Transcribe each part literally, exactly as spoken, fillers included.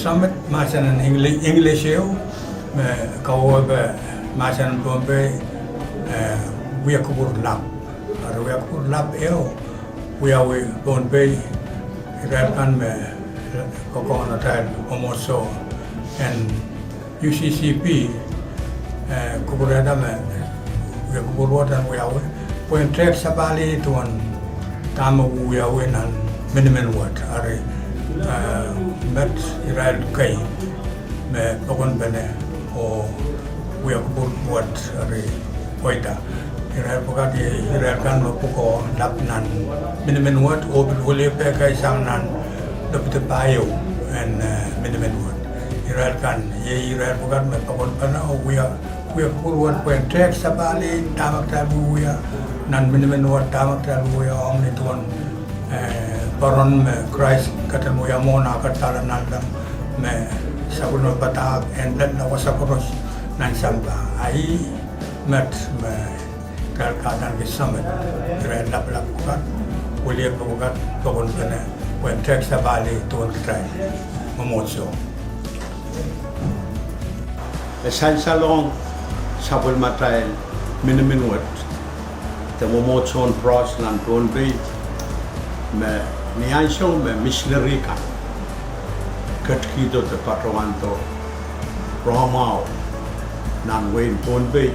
Summit mahsen en English, English ehu, me kawehwe mahsen en Pohnpei, eh, Wia Kupwur Lap. Eri Wia Kupwur Lap ehu wiawi Pohnpei, irail kan me kokohn atail mwomwohdiso en U C C P, eh, kupwurehda me Wia Kupwur wet en wiawi, pwehn tehk sapahlih duwen dahme wiawi nan minimin wet. Eri, eh, met irail kei me pokonpene oh Wia Kupwur wet eri pweida. Irail pwukat iei irail kan me pwukoa lap nan minimin wet oh pil wilipe kei sang nan lopidi pahieu en, eh, minimin wet. Irail kan iei irail pwukat me pokonpene oh wia, Wia Kupwur wet pwehn tehk sapahlih dahme kitail wiewia nan minimin wet, dahme kitail wiewia ong ni duwen, eh, poaron me Krais ketin wia mwohn ah kadarodo nanleng me sapwellime padahk en lella wasa koaros nan sampah. A ih met me kitail kahdaneki summit, irail lapalap pwukat, wilipe pwukat, pokonpene, pwehn tehk sapahlih duwen kitail mwomwohdiso. E sansalohng sapwellimatail minimin wet de mwomwohdiso en Prohs nan Pohnpei me ni ansou me misineri kan ketikihdo de patohwando rohmwahu nan wehin Pohnpei,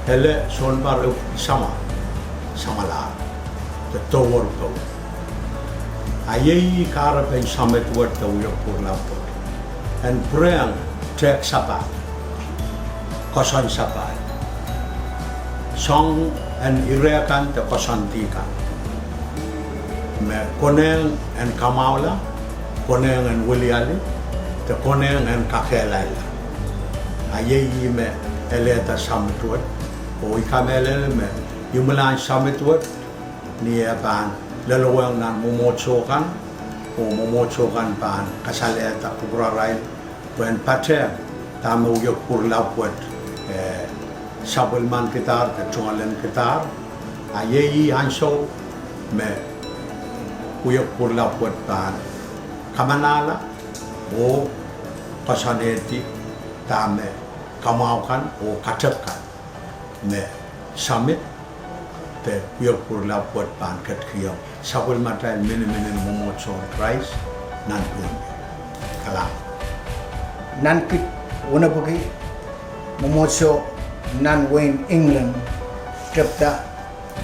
ele sounpar ehu sama, samwalahr de tohwor kou. A iei ih kahrepen summit wet de Wia Kupwur Lap wet en pwurehng tehk sapahl, koasoandi sapahl, soangen ire kan de koasoandi kan, me konehng en kamwahula, konehng en wiliali, de konehng en kakehlailla. A iei ih me elehda summit wet, oh I kamehlele me imwilahn summit wet ni eh pahn lelohng nan mwomwohdiso kan, oh mwomwohdiso kan pahn kasalehda kupwurarail pwehn patehng dahme Wia Kupwur Lap wet, eh, sapwellimankidahr de tungoalenkidahr. A iei ih ansou me Wia Kupwur Lap wet pahn kamanahla oh koasoanehdi dahme kamwahu kan oh katep kan me summit de Wia Kupwur Lap wet pahn ketikihong sapwellimatail minimin en mwomwohdiso en Krais nan Pohnpei. Kalahngan. Nan kid wenepwiki mwomwohdiso nan wehin England tepda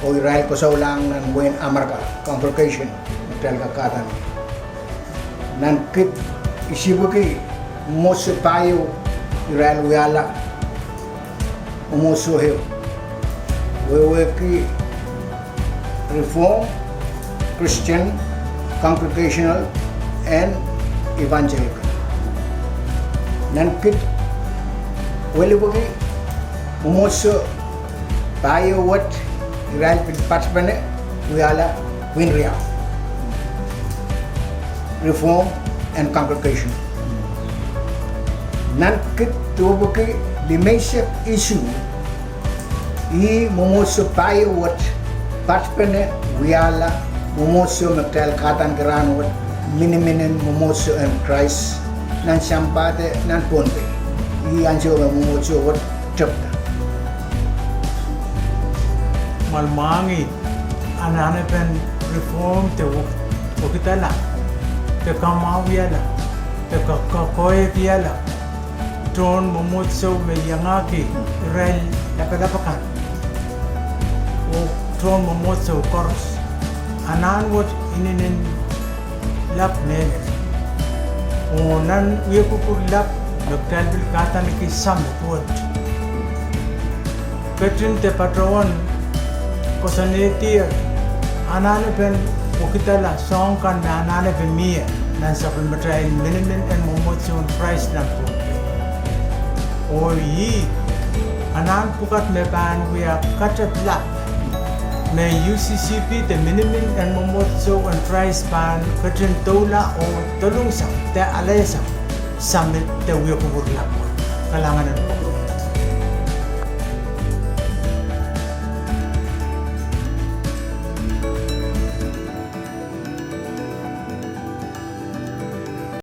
oh irail koasoulahng nan wehin Amerika congregation me kitail kak kahdaneki. Nan kid isipwiki mwomwohdiso pahieu irail wiahla mwomwohdiso ehu, wehwehki Reformed, Christian, Congregational, and Evangelical. Nan kid welipwiki mwomwohdiso pahieu wet irail pil patpene wiahla pwihn riau, Reformed and Congregational. Nan kid duwepwiki limeisek isuh, ih mwomwohdiso pahieu wet patpene wiahla mwomwohdiso me kitail kahdaneki rahn wet, minimin en mwomwohdiso en Krais nan sampah de nan Pohnpei. Ih ansou me mwomwohdiso wet tepda. Mwahl mwahngih anahnepen Reformed de wek-, wekidala de kamwahwihala de ka-, ka-, koahiekihla tohn mwomwohdiso me iangahki irail lapalap akan oh tohn mwomwohdiso koaros. Anahn wet inenen lap mehlel. Oh nan Wia Kupwur Lap me kitail pil kahdaneki summit wet, ketin de patohwan koasoanehdier anahnepen wekidala soahng kan me anahnepe mie nan sapwellimatail minimin en mwomwohdiso en Krais nan Pohnpei. Oh ih anahn pwukat me pahn wia katep lap me U C C P de minimin en mwomwohdiso en Krais pahn ketin doula oh dolungsang de alehsang summit de Wia Kupwur Lap wet. Kalahngan en Koht.